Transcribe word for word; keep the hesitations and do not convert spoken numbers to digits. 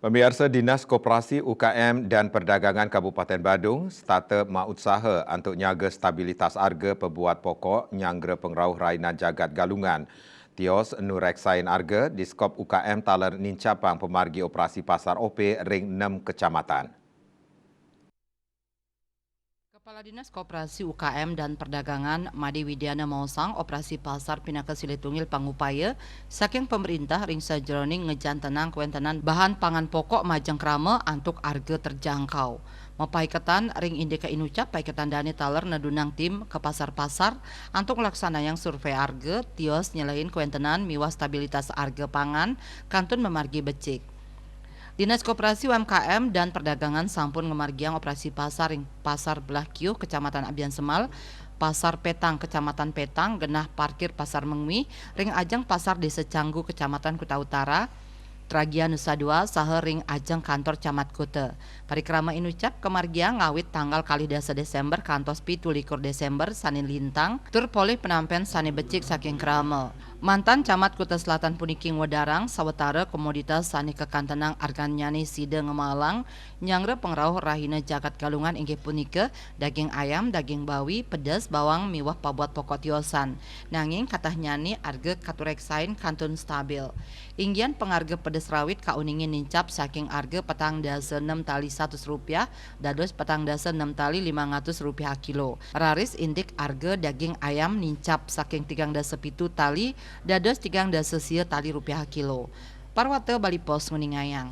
Pemiarsa, Dinas Koperasi, U K M dan Perdagangan Kabupaten Badung setata mautsaha antuk nyaga stabilitas arga pebuat pokok nyanggra pengrauh Raina Jagat Galungan. Tios nu reksain arga, Diskop U K M taler nincapang pemargi operasi pasar ope ring nem kecamatan. Kepala Dinas Koperasi, U K M dan Perdagangan, Made Widiana maosang, operasi pasar pinaka silih tunggil pangupaya saking pemerintah ring sajeroning ngejantenang kwentenan bahan pangan pokok majeng krama antuk arga terjangkau. Mapaiketan ring indike inucap, paiketan dane taler nedunang tim ka pasar-pasar antuk nglaksanayang survei arga, tios nyelehin kwentenan miwah stabilitas arga pangan kantun mamargi becik. Dinas Koperasi, U M K M dan Perdagangan sampun ngamargiang operasi pasar ring Pasar Belah Kiuh, Kecamatan Abiansemal, Pasar Petang, Kecamatan Petang, genah parkir Pasar Mengwi, ring ajeng Pasar Desa Canggu, Kecamatan Kuta Utara, Tragia Nusa Dua, saha ring ajeng kantor Camat Kuta. Parikrama inucap kamargiang ngawit tanggal kalih dasa Desember kantos pitu likur Desember sane lintang, tur polih penampen sane becik saking krama. Mantan Camat Kuta Selatan puniki ngwedarang sawatara komoditas sane kakantenang argannyane sida ngemalang nyanggra pangrauh rahina Jagat Galungan, inggih punika daging ayam, daging bawi, pedes, bawang, miwah pabuat pokok tiosan. Nanging katahnyane arga katureksain kantun stabil. Inggian pangarga pedes rawit kauningin nincap saking arga petang dasa nem tali satus rupiah dados petang dasa nem tali limang atus rupiah kilo. Raris indik arga daging ayam nincap saking tigang dasa pitu tali dados tigang dasa sia tali rupiah kilo. Parwata Bali Post nguningayang.